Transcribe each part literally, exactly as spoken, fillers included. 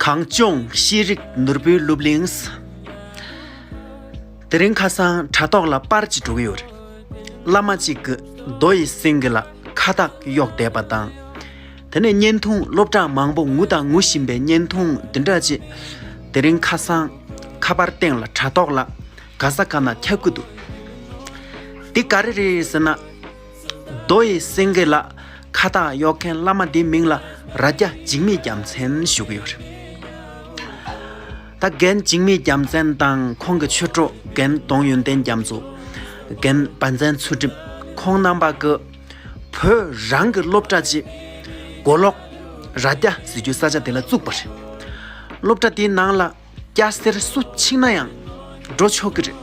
གངས་ལྗོངས་ཤེས་རིག་ནོར་བུའི་སློབ་གླིང་། དེ་རིང་ཁ་སང་དྲ་ཐོག་ལ་པར་ཅིག་འགྲོ་གི་ཡོད་རེད། བླ་མ་གཅིག་གིས་རྡོ་ཡི་སེང་གེ་ལ་ཁ་བཏགས་གཡོགས་བསྡད་པ་དང་། དེ་ནས་བརྙན་ཐུང་སློབ་གྲྭ་མང་པོ་ངུ་དང་ངུ་བཞིན་པའི་བརྙན་ཐུང་འདི་འདྲ་ཅིག་དེ་རིང་ཁ་སང་ཁ་པར་སྟེང་ལ་དྲ་ཐོག་ལ་ག་ས་ག་ན་ཁྱབ་ཀྱི་འདུག་འདི་ག་རེ་རེད་ཟེར་ན། རྡོ་ཡི་སེང་གེ་ལ་ཁ་བཏགས་གཡོག་མཁན་བླ་མ་འདིའི་མིང་ལ་རྭ་རྒྱ་འཇིགས་མེད་རྒྱལ་མཚན་ཞུ་གི་ཡོད་རེད། ད་རྒན་འཇིགས་མེད་རྒྱལ་མཚན་དང་ཁོང་གི་ཆོས་གྲོགས་རྒན་ལྡོང་ཡོན་ཏན་རྒྱ་མཚོ། རྒན་བན་བཙན་ཚུལ་ཁྲིམས། ཁོང་རྣམ་པ་གི་བོད་རང་གི་སློབ་གྲྭ་ཅིག་མགོ་ལོག་རྭ་རྒྱ་ཟེར་རྒྱུའི་ས་ཆ་དེ་ལ་བཙུགས་པ་རེད། སློབ་གྲྭ་དེའི་ནང་ལ་སྐྱ་སེར་སུ་ཕྱིན་ན་ཡང་འགྲོ་ཆོག་གི་རེད།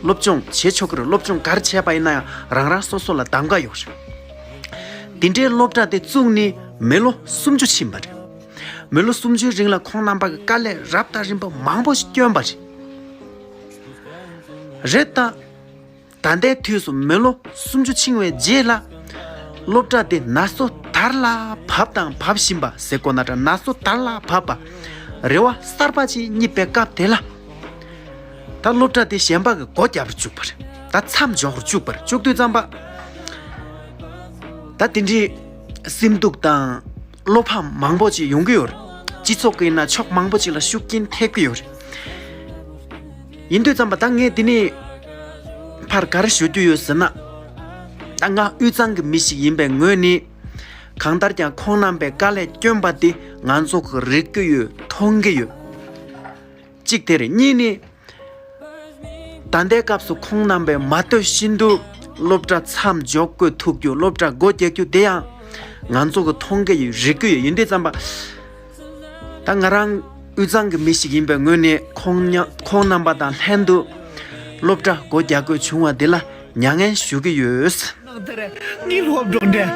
སློབ་སྦྱོང་བྱེད་ཆོག་གི་རེད། སློབ་སྦྱོང་ག་རེ་བྱས་པ་ཡིན་ན་ཡང་རང་རང་སོ་སོ་ལ་གདམ་ག་ཡོད་རེད། དེ་འདྲའི་སློབ་གྲྭ་དེ་བཙུགས་ནས་མི་ལོ་སུམ་ཅུ་ཕྱིན་པ་རེད། མི་ལོ་སུམ་ཅུའི་རིང་ལ་ཁོང་རྣམ་པ་གི་དཀའ་ལས་རབ་དང་རིམ་པ་མང་པོ་ཞིག་བསྐྱོན་པ་རེད། རེད་ད། ད་ལྟའི་དུས་སུ་མི་ལོ་སུམ་ཅུ་ཕྱིན་པའི་རྗེས་ལ། སློབ་གྲྭ་དེ་ན་སོ་དར་ལ་བབས་དང་བབས་བཞིན་པ་ཟེར་དགོས་ན་འདྲ། ན་སོ་དར་ལ་བབས་པ། རེ་བ་གསར་པ་ཅིག་རྙེད་པའི་སྐབས་དེ་ལ། ད་སློབ་གྲྭ་དེ་གཞན་པ་གིས་སྒོ་བརྒྱབ་རུ་བཅུག་པ་རེད། ད་མཚམས་འཇོག་རུ་བཅུག་པ་རེད། བཅུག་དུས་ཙམ་པ། ད་དེ་འདྲའི་སེམས་སྡུག་དང་བློ་ཕམ་མང་པོ་ཅིག་ཡོང་གི་ཡོད་རེད། སྤྱི་ཚོགས་ཀྱི་ཡིན་ན་ཕྱོགས་མང་པོ་ཅིག་ལ་ཤུགས་རྐྱེན་ཐེབས་ཀྱི་ཡོད་རེད། ཡིན་དུས་ཙམ་པ་ད་ངས་འདི་ནས་ཕར་ག་རེ་ཞུ་རྒྱུ་ཡོད་ཟེར་ན། ད་ང་དབུས་གཙང་གི་མི་ཞིག་ཡིན་པའི་ངོས་ནས། གང་ལྟར་ཀྱང་ཁོང་རྣམ་པས་དཀའ་ལས་བསྐྱོན་པ་དེ་ང་ཚོ་གིས་རིག་གི་ཡོད། མཐོང་གི་ཡོད། གཅིག་དེ་རེད། གཉིས་ནི། ད་ལྟའི་སྐབས་སུ་ཁོང་རྣམ་པས་མ་ལྟོས་བཞིན་དུ་སློབ་གྲྭ་མཚམས་འཇོག་དགོས་ཐུག་རྒྱུ། སློབ་གྲྭ་སྒོ་རྒྱག་རྒྱུ་དེ་ཡང་ང་ཚོ་གིས་མཐོང་གི་ཡོད། རིག་གི་ཡོད། ཡིན་དུས་ཙམ་པ། ད་ང་རང་དབུས་གཙང་གི་མི་ཞིག་ཡིན་པའི་ངོས་ནས་ཁོང་ཉ- ཁོང་རྣམ་པ་དང་ལྷན་དུ་སློབ་གྲྭ་སྒོ་རྒྱག་དགོས་བྱུང་བ་འདི་ལ་མྱ་ངན་ཞུ་གི་ཡོད། ནང་ལྟར་ངའི་སློབ་གྲོགས་འདྲ།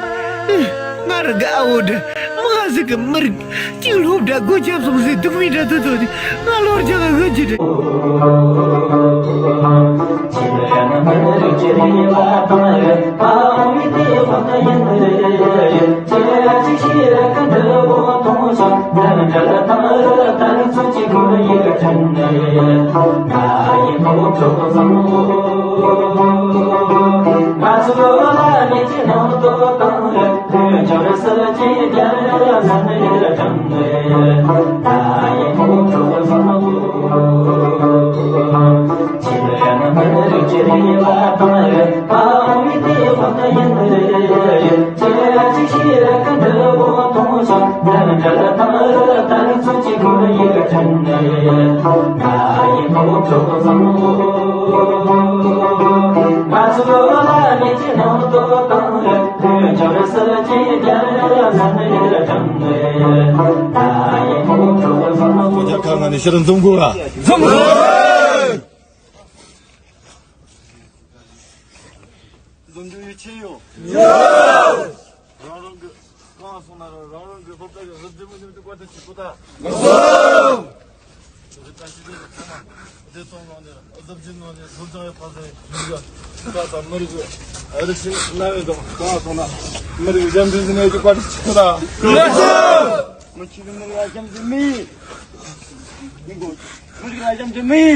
ང་རང་གི་ཨ་བོ་འདྲ། མ་ཟིག་གི་མི་རིགས་གཅིག་སློབ་གྲྭ་སྒོ་བརྒྱབ་སོང་ཟེར། སྡུག་མི་འདྲ་དུ་དོ་དེ་ང་ལོར་ཀྱང་ཨ་གི་འདྲ། ཁ་ང་ནས་ཕྱིར་འཛོམས་དགོས་ར། འཛོམས་དགོས། འཛོམས་རྒྱུ་ཡིད་ཆེས་ཡོད། ཡོད། རང་རང་གི་གང་སོང་ན་རང་རང་གི་སློབ་གྲྭ་གི་གཟི་བརྗིད་མི་ཉམས་ཀྱི་བཀའ་དྲིན་ཆེ་པོ་ད། ལགས་སོ། བདེ་ཐང་ངང་ནས་གཟི་བརྗིད་ངང་ནས་སློབ་སྦྱོང་ཡག་པ་བྱས་ཡོང་རྒྱུ། ད་ལྟ་མི་རིགས་ཀྱི་རིག་གཞུང་གནའ་བོའི་དང་གང་སོང་ན་མི་རིགས་གཞན་དོན་ཟིན་ཡག་གི་བཀའ་དྲིན་ཆེ་པོ་ད། ལགས་སོ། མི་ཁྱེད་ཀྱི་མི་རིགས་ལ་གཞན་དོན་མི། མི་རིགས་ལ་གཞན་དོན་མི།